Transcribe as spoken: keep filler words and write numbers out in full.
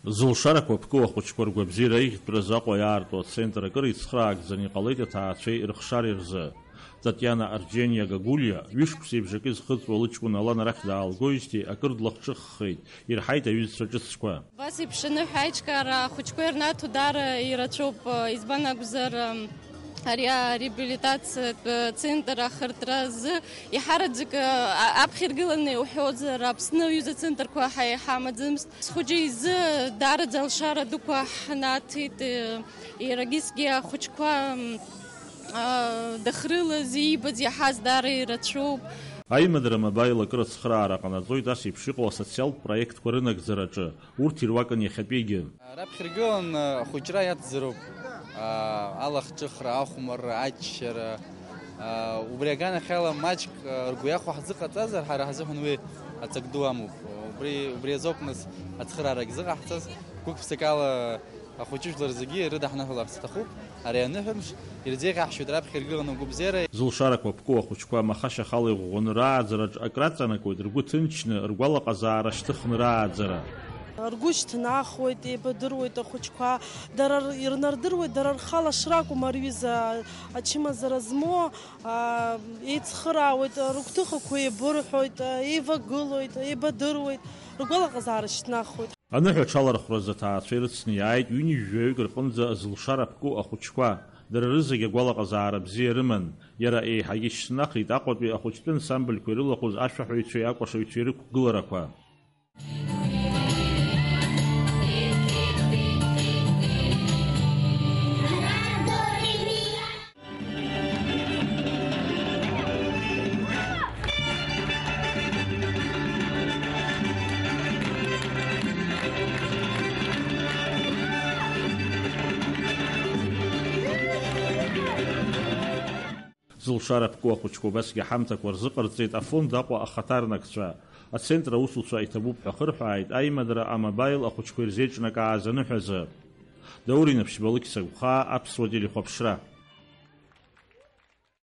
Зылшарақәа ԥку ахәыҷқәа ргәабзиара аиӷьтәразы Аҟәа иаарту ацентр акыр ицхраагӡаны иҟалеит аҭаацәеи рыхшареи рзы. Татиана Арџьениа Гагулиа, ҩышықәсеиԥш акы изхыҵуа лыҷкәын Алан арахь даалгоижьҭеи акыр длахҿыххеит, ирҳаит аҩызцәа ҿыцқәа. Абас еиԥш аныҳәа аиҿкаара ахәыҷқәа ирнаҭо даара ирацәоуп, избан акәзар, ари ареабилитациатә центр ахыртра азы иҳараӡак, а-, аԥхьа иргыланы иуҳәозар, Аԥсны аҩыза центрқәа ҳа-, иҳамаӡамызт. Схәыҷы изы даараӡа алшара дуқәа ҳнаҭеит, э, иаргьы сгьы ахәыҷқәа, м, а, дахрылаз, иибаз, иаҳаз даара ирацәоуп. Аимадара мобаил акыр ацхыраара ҟанаҵоит ас еиԥш иҟоу асоциалтә проектқәа рынагӡараҿы, урҭ ируакын иахьатәигьы. Раԥхьа иргылан, а, ахәыҷра иацзароуп, а, алахҿыхра, ахәмарра, аччара, а, убри аганахьала маҷк, а, ргәы иахәо ҳзыҟаҵазар, ҳара ҳзыҳәан уи ацак ду амоуп. Убри, убри азоуп нас ацхыраарагь зыҟаҳҵаз. Гәык-ԥсыкала ахәыҷы жәлар зегьы ирыдаҳныҳәаларц сҭахуп. Ари аныҳәамш ирзеиӷьаҳшьоит раԥхьа иргыланы агәыбзиара. Зылшарақәа ԥку ахәыҷқәа амаха шьахала иӷәӷәаны рааӡараҿ акраҵанакуеит, ргәы ҭынчны, ргәалаҟазаара шьҭыхны рааӡара. Ргәы шьҭнахуеит, еибадыруеит ахәыҷқәа, дара р-, ирнардыруеит, дара рхала шракәым арҩыза ачымазара змоу, а, еицхыраауеит, рыгәҭыхақәа еибырҳәоит, еивагылоит, еибадыруеит, ргәалаҟазаара шьҭнахуеит. Аныҳәа аҽалархәразы аҭаацәа ирыцны иааит ҩынҩажәаҩык рҟынӡа зылшара ԥку ахәыҷқәа. Дара рызегь агәалаҟазаара бзиа рыман. Иара еиҳагьы ишьҭнахит Аҟәатәи ахәыҷтәы ансамбльқәа ирылахәыз ашәаҳәаҩцәеи акәашаҩцәеи рықәгыларақәа. Зылшара ԥку ахәыҷқәа убасгьы ҳамҭақәа рзыҟарҵеит афонд Аҟәа ахаҭарнакцәа. Ацентр аусуцәа иҭабуп ҳәа хырҳәааит аимадара амобаил ахәыҷқәа ирзеиҿнакааз аныҳәазы. Даур Инаԥшьба, Алықьса Гәхаа, Аԥсуа телехәаԥшра.